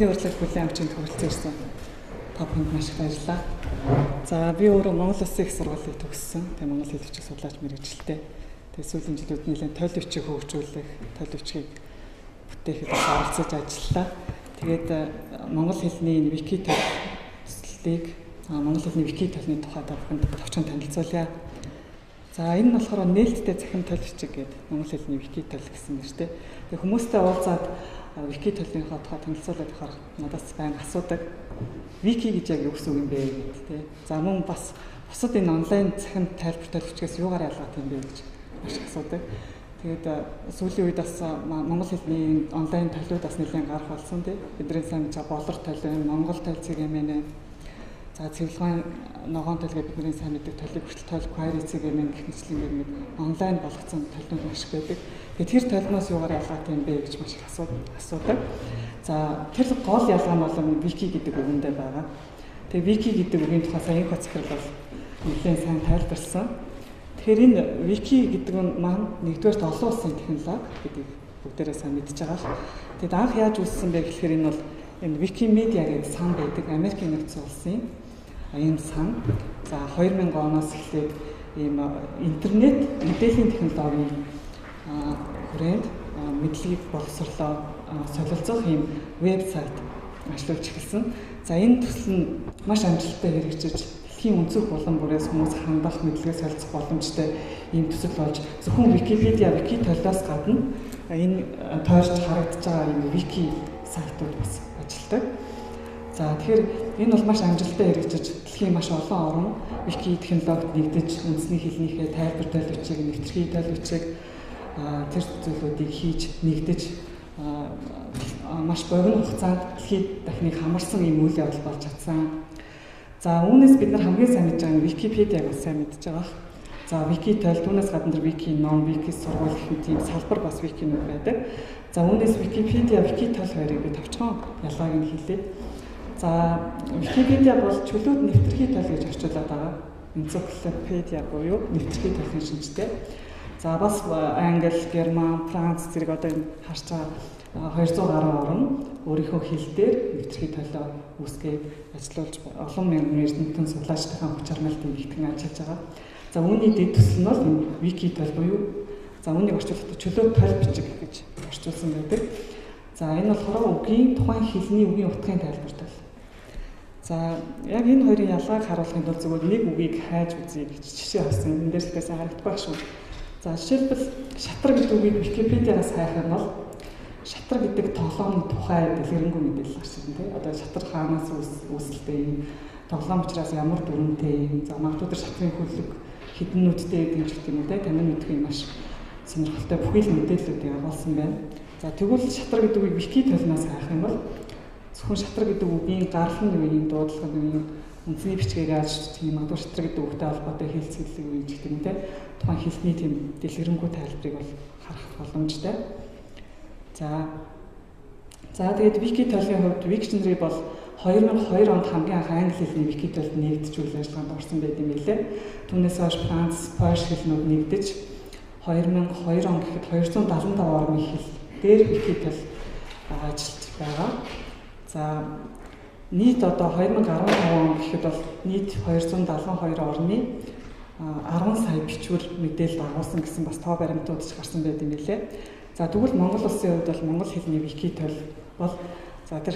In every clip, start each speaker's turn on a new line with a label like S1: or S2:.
S1: Бидний урилгыг хүлээн авч энд хүрэлцэн ирсэн та бүхэнд маш их баярлалаа. За би өөрөө Монгол Улсын их сургуулийг төгссөн. Тэгээ монгол хэл бичиг судлаач мэргэжилтэй. Тэгээ сүүлийн жилүүд нэлээд толь бичиг хөгжүүлэх, толь бичгийг бүтээхэд бас оролцож ажиллалаа. Тэгээд монгол хэлний энэ вики төслийг, монгол хэлний вики толны тухай та бүхэнд товчхон танилцуулъя. За энэ нь болохоор нээлттэй цахим толь бичиг гэдэг монгол хэлний вики толь гэсэн нэртэй. Тэгээ хүмүүстэй уулзаад вики толныхоо тухай танилцуулаад байхаар надаас байнга асуудаг. Вики гэж яг юу гэсэн үг юм бэ гэдэг тий. За мөн бас бусад энэ онлайн цахим тайлбар толь бичгээс юугаар ялгаатай юм бэ гэж маш их асуудаг. Тэгээд сүүлийн үед бас монгол хэлний онлайн толиуд бас нэлээд гарах болсон тий. Бидний сайн мэдж байгаа болор толь, монгол толь цэг мн. За цэвлэгэн ногоон толь гэж бидний сайн мэддэг толийг хүртэл толь query цэг мн гэх мэтлэн ингээд онлайн болгоцсон толиуд маш их байдаг. Тэгээд тэр толиноос юугаар ялгаатай юм бэ гэж маш их асуудаг. За тэр гол ялгаа нь бол вики гэдэг үгэндээ байгаа. Тэгээ вики гэдэг үгийн тухай сая инх захирал бол нэлээд сайн тайлбарласан. Тэгэхээр энэ вики гэдэг нь маань нэгдүгээрт олон улсын технологи гэдгийг бүгдээрээ сайн мэдж байгаа. Тэгэд анх яаж үүссэн бэ гэхээр энэ бол энэ Wikimedia гэдэг сан байдаг. Америкийн нэгдсэн улсын ийм сан. За 2000 оноос эхлээд ийм интернет мэдээллийн технологийн хүрээнд мэдлэгийг боловсрлоо солилцох ийм вебсайт ажиллуулж эхэлсэн. За энэ төсөл нь маш амжилттай хэрэгжиж дэлхийн өнцөг булан бүрээс хүмүүс хандах, мэдлэгээ солилцох боломжтой ийм төсөл болж зөвхөн Wikipedia, Wiki толиос гадна энэ тойрч харагдаж байгаа ийм вики сайтууд бас ажилладаг. За тэгэхээр энэ бол маш амжилттай хэрэгжиж дэлхийн маш олон орн вики технологид нэгдэж үндэсний хэлнийхээ тайлбар толь бичиг, нэвтрхий толь бичиг тэр зүйлүүдийг хийж нэгдэж маш богино хугацаанд дэлхийд дахныг хамарсан ийм үйл явдал болж чадсан. За үүнээс бид нар хамгийн сайн мэдж байгаа нь Wikipedia-г бас сайн мэдж байгаа. За вики толь, түүнээс гадна тэр вики ном, вики сургууль гэх мэт ийм салбар бас викинүүд байдаг. За үүнээс Wikipedia, вики толь хоёрыг би товчхон ялгааг нь хэлье. За Wikipedia бол чөлөөт нэвтрхий толь гэж орчуулад байгаа. Энциклопедиа буюу нэвтрхий толийн шинжтэй. За бас англи, герман, франц зэрэг одоо энэ харж байгаа 200 гаруй орн өөрийнхөө хэл дээр нэвтрхий толио үүсгээд ажиллуулж олон мянган эрдэмтэн судлаачдын хүч хармайлтын нэгтгэн ажиллаж байгаа. За үүний дэд төсөл нь бол энэ вики толь буюу за үүнийг орчуулахдаа чөлөө толь бичиг гэж орчуулсан байдаг. За энэ болохоор үгийн тухайн хэлний үгийн утгын тайлбар толь. За яг энэ хоёрын ялгааг харуулахын тулд зөвхөн нэг үгийг хайж үзье гэж жишээ авсан. Энэ дээр л сайн харагдахгүй байх шүү. За жишээлбэл шатар гэдэг үгийг Википедиагаас хайх юм бол шатар гэдэг тоглоомны тухай дэлгэрэнгүй мэдээлэл гарч ирнэ тий. Одоо шатар хаанаас үүсэлтэй юм, тоглоом учраас ямар дүрмтэй юм, за магадгүй тэр шатрын хөлөг хэдэн нүдтэй гэдэг ч юм уу тий. Танин мэдэх юм маш сонирхолтой бүхий л мэдээллүүдийг агуулсан байна. За тэгвэл шатар гэдэг үгийг вики толноос хайх юм бол зөвхөн шатар гэдэг үгийн гарал нь юу юм, дуудлага нь юу юм, үндэсний бичгээр яаж тийм магадгүй шатар гэдэг үгтэй холбоотой хэлцгэлэг юу гэж гэх юм те. Тухайн хэлний тийм дэлгэрэнгүй тайлбарыг бол харах боломжтой. За тэгээд вики толын хувьд Wiktionary бол 2002 онд хамгийн анх англи хэлний вики толд нэгдэж үйл ажиллагаанд орсон байт юм билээ. Түүнээс хойш Франц, Польш хэлнүүд нэгдэж 2002 он гэхэд 275 орны хэл дээр вики тол ажиллаж байгаа. За нийт одоо 2015 он гэхэд бол нийт 272 орны 10 сая бичвэр мэдээлэл агуулсан гэсэн бас тоо баримтууд ч гарсан байт юм билээ. За тэгвэл Монгол улсын хувьд бол монгол хэлний вики толь бол за тэр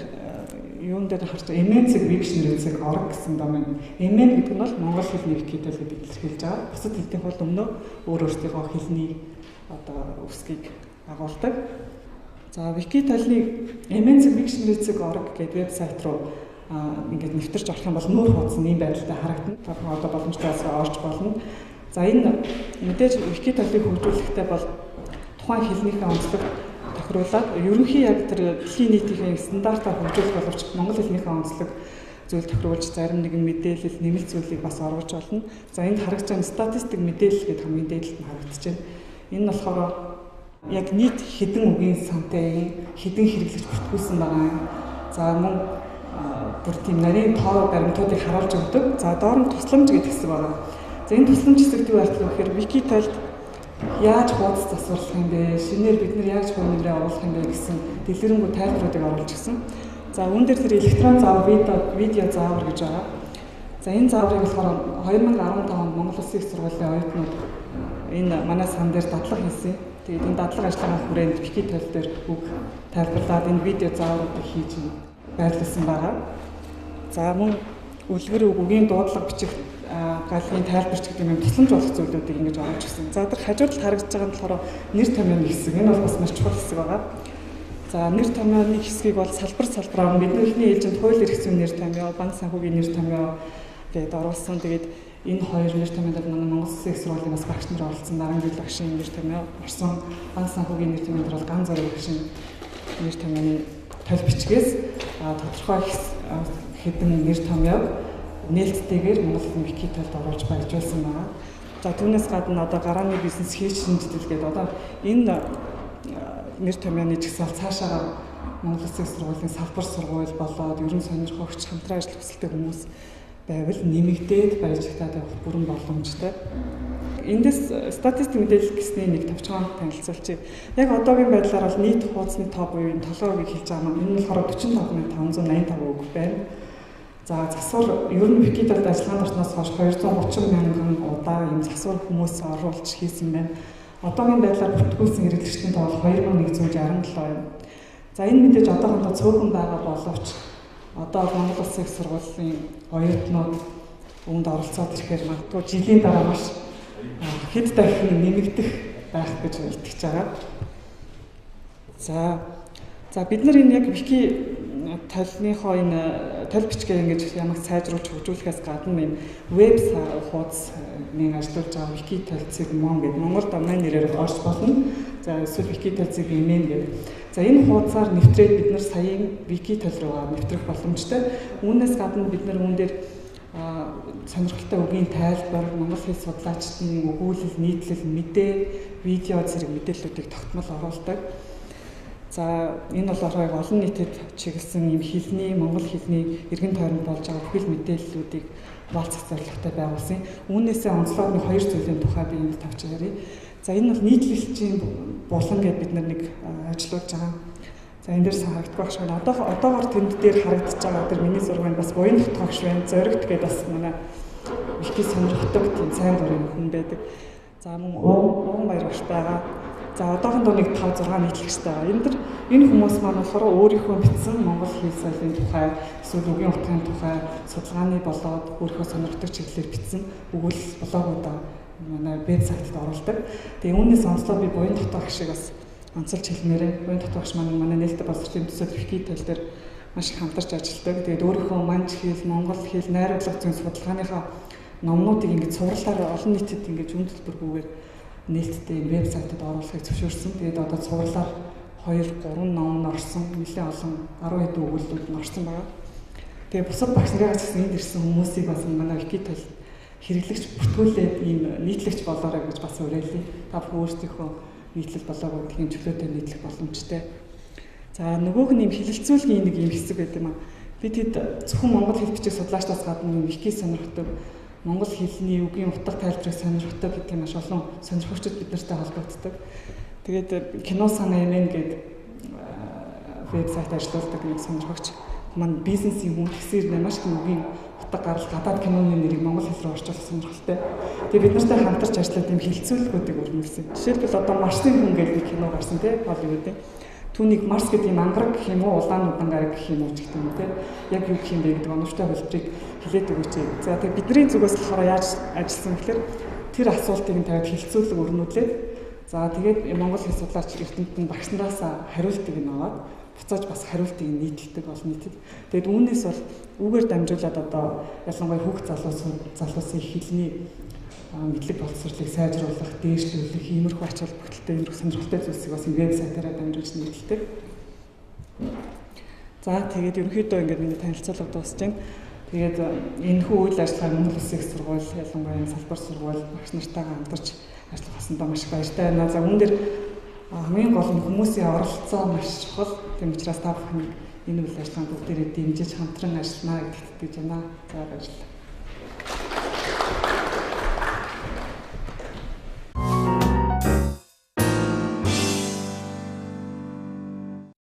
S1: юун дээр харж байгаа mn.wiktionary.org гэсэн домен. MN гэдэг нь бол монгол хэлний вики толь гэдэг илэрхийлж байгаа. Бусад хэлтийн бол өмнөө өөр өөрсдийнхөө хэлний одоо үсгийг агуулдаг. За вики толны mn.wiktionary.org гэдэг вебсайт руу ингээд нэвтэрч орох юм бол нүүр хуудас нь ийм байдалтай харагдана. Та бүхэн одоо боломжтой орж болно. За энэ мэдээж вики толыг хөгжүүлэхдээ бол тухайн хэлнийхээ онцлог тохируулаад ерөнхий яг тэр дэлхийн нийтийн стандартаар хөгжүүлэх боловч монгол хэлнийхээ онцлог зүйл тохируулж зарим нэгэн мэдээлэл, нэмэлт зүйлийг бас оруулж болно. За энд харагдж байгаа статистик мэдээлэл гэдэг хамгийн дээд талд нь харагдаж байна. Энэ нь болохоор яг нийт хэдэн үгийн сантай, хэдэн хэрэглэгч бүртгүүлсэн байгаа юм. За мөн бүр тийм нарийн тоо баримтуудыг харуулж өгдөг. За доор нь тусламж гэдэг хэсэг байгаа. За энэ тусламж хэсэгт юу айлтгах вэ гэхээр вики толд яаж хуудас засварлах юм бэ? Шинээр бид нар яаж хувь нэмрээ оруулах юм бэ гэсэн дэлгэрэнгүй тайлбаруудыг оруулж гисэн. За үүн дээр тэр электрон заавар, видео заавар гэж байгаа. За энэ зааврыг болохоор 2015 онд Монгол Улсын их сургуулийн оюутнууд энэ манай сан дээр дадлага хийсэн. Тэгээд энэ дадлага ажиллагааны хүрээнд вики тойл дээр үг тайлбарлаад энэ видео заавруудыг хийж байрлуулсан байгаа. За мөн үлгэр үг, үгийн дуудлага бичих галын тайлбарч гэдэг юм тусламж болох зүйлүүдийг ингэж оруулж ирсэн. За тэр хажууд харагдаж байгаа нь болохоор нэр томьёоны хэсэг. Энэ бол бас маш чухал хэсэг байгаа. За нэр томьёоны хэсгийг бол салбар салбараар бидний эхний ээлжинд хууль эрх зүйн нэр томьёо, банк санхүүгийн нэр томьёо гэдээ оруулсан. Тэгээд энэ хоёр нэр томьёонд манай Монгол Улсын их сургуулийн бас багш нар оролцсон. Нарангил багшийн нэр томьёо орсон. Банк санхүүгийн нэр томьёонд бол Ган зориг багшийн нэр томьёоны толь бичгээс тодорхой хэдэн нэр томьёог нээлттэйгээр Монгол хэлний вики толд оруулж барьжуулсан байгаа. За түүнээс гадна одоо гарааны бизнес хийж шинжилэл гэдэг одоо энэ нэр томьёоны жагсаал цаашаагаа Монгол Улсын их сургуулийн салбар сургууль болоод ерөн сонирхогч хамтран ажил хүсэлтэй хүмүүс байвал нэмэгдээд барьжигдаад явах бүрэн боломжтой. Эндээс статистик мэдээлэл гэсний нэг товчхон танилцуулчих. Яг одоогийн байдлаар бол нийт хуудасны тоо буюу энэ толгой үгийг хэлж байгаа маань энэ нь болохоор 45,585 үг байна. За засвар ер нь Викидад ажиллагаанд орсноос хойш 230 мянган удаа ийм засвар хүмүүс оруулж хийсэн байна. Одоогийн байдлаар бүртгүүлсэн хэрэглэгчдийн тоо бол 2167 юм. За энэ мэдээж одоохондоо цөөхөн байгаа боловч одоо Монгол Улсын их сургуулийн оюутнууд үүнд оролцоод ирэхээр магадгүй жилийн дараа маш хэд дахин нэмэгдэх байх гэж итгэж байгаа. За бид нар энэ яг вики толныхоо энэ толь бичгээ ингэж ямар сайжруулж хөгжүүлэхээс гадна энэ веб хуудас-ны ажиллуулж байгаа вики толь.mon гэдэг Монгол домен нэрээр орж болно. За эсвэл вики толь.mn гэдэг. За энэ хуудасаар нэвтрээд бид нар саяын вики толь руугаа нэвтрэх боломжтой. Үүнээс гадна бид нар үүн дээр сонирхолтой үгийн тайлбар, монгол хэл судлаачдын өгүүлэл, нийтлэл, мэдээ, видео зэрэг мэдээллүүдийг тогтмол оруулдаг. За энэ бол олон нийтэд чиглэсэн ийм хэлний, монгол хэлний эргэн тойронд болж байгаа бүхэл мэдээллүүдийг хуваалцах зорилготой байгуулсан. Үүнээсээ онцлог нэг хоёр зүйлийн тухай би энд тавч яръя. За энэ бол нийтлэлчийн булан гэдээ бид нэг ажиллуулж байгаа. За энэ дээр харагдах байх шиг байна. Одоогор тэнд дээр харагдаж байгаа тэр миний зураг нь бас буян дотгогш байна. Зоригт гэдээ бас манай вики сонирхдаг тийм сайн дурын хүн байдаг. За мөн уун баяр багш байгаа. За одоохондоо нэг 5 6 нийтлэгчтэй байгаа. Энэ дэр энэ хүмүүс маань болохоор өөрийнхөө бичсэн монгол хэл соёлын тухай, эсвэл үгийн утгын тухай судалгааны болоод өөрийнхөө сонирхдаг чиглэлээр бичсэн өгүүлэл блогуудаа манай вебсайтад оруулдаг. Тэгээ үүнээс онцлог би буян дотоох шиг бас онцолж хэлмээрээ. Буян дотоох маань манай нээлттэй боловсролын төсөл вики тал дээр маш их хамтарч ажилладаг. Тэгээд өөрийнхөө манж хэл, монгол хэл, найруулга зүйн судалгааныхаа номнуудыг ингэж цувралаар олон нийтэд ингэж үн төлбөргүйгээр нээлттэй вебсайтад оруулахыг зөвшөөрсөн. Тэгээд одоо цувралаар 2 3 ном нь орсон, нэлээд олон 10 хэдэн өгүүлэлүүд нь орсон байгаа. Тэгээд бусад багш нарыгаас гэсэн энд ирсэн хүмүүсийг бас манай вики тал хэрэглэгч бүртгүүлээд ийм нийтлэгч болоорой гэж бас уриалъя. Та бүхэн өөрсдийнхөө нийтлэл болоогоо тийм чөлөөтэй нийтлэх боломжтой. За нөгөөх нь ийм хэлэлцүүлгийн нэг ийм хэсэг байт юм аа. Би тэд зөвхөн монгол хэл бичиг судлаачдаас гадна вики сонирхдаг, монгол хэлний үгийн утга тайлбарыг сонирхдаг гэдэг маш олон сонирхогчид бид нартай холбогддог. Тэгээд кино сан MN гэдэг вебсайт ажилладаг нэг сонирхогч маань бизнесийн хүн тэгсээр маш их үгийн утга гарал гадаад киноны нэрийг монгол хэл рүү орчуулах сонирхолтой. Тэгээд бид нартай хамтарч ажиллаад ийм хэлэлцүүлгүүдийг өрнүүлсэн. Жишээлбэл одоо Марсын хүн гэдэг нэг кино гарсан тий Холливуудын. Түүнийг Марс гэдэг ийм ангараг гэх юм уу, улаан удан гараг гэх юм уу ч гэдэг юм тий. Яг юу гэх юм бэ гэдэг оновчтой хувилбарыг хэлээд өгөөч. За тэгээд бидний зүгээс болохоор яаж ажилласан гэхээр тэр асуултыг нь тавиад хэлэлцүүлэг өрнүүлээд за тэгээд монгол хэл судлаач эрдэмтэн багш нараас хариултыг нь аваад буцааж бас хариултыг нийтэлдэг олон нийтэд. Тэгээд үүнээс бол үүгээр дамжуулаад одоо ялангуяа хүүхд залуусын хэлний мэдлэг боловсролыг сайжруулах, дээшлүүлэх, иймэрхүү ач холбогдолтой, иймэрхүү сонирхолтой зүйлсийг бас вебсайтаараа дамжуулж нийтэлдэг. За тэгээд ерөнхийдөө ингээд миний танилцуулга дуусч байна. Тэгээд энэхүү үйл ажиллагаа Монгол Улсын их сургууль, ялангуяа салбар сургууль багш нартайгаа хамтарч ажиллах болсондоо маш их баяртай байна. За үүн дээр хамгийн гол нь хүмүүсийн оролцоо маш чухал. Тийм учраас та бүхэн энэ үйл ажиллагаанд бүгдээрээ дэмжиж хамтран ажиллана гэдэгт итгэж байна. За баярлалаа.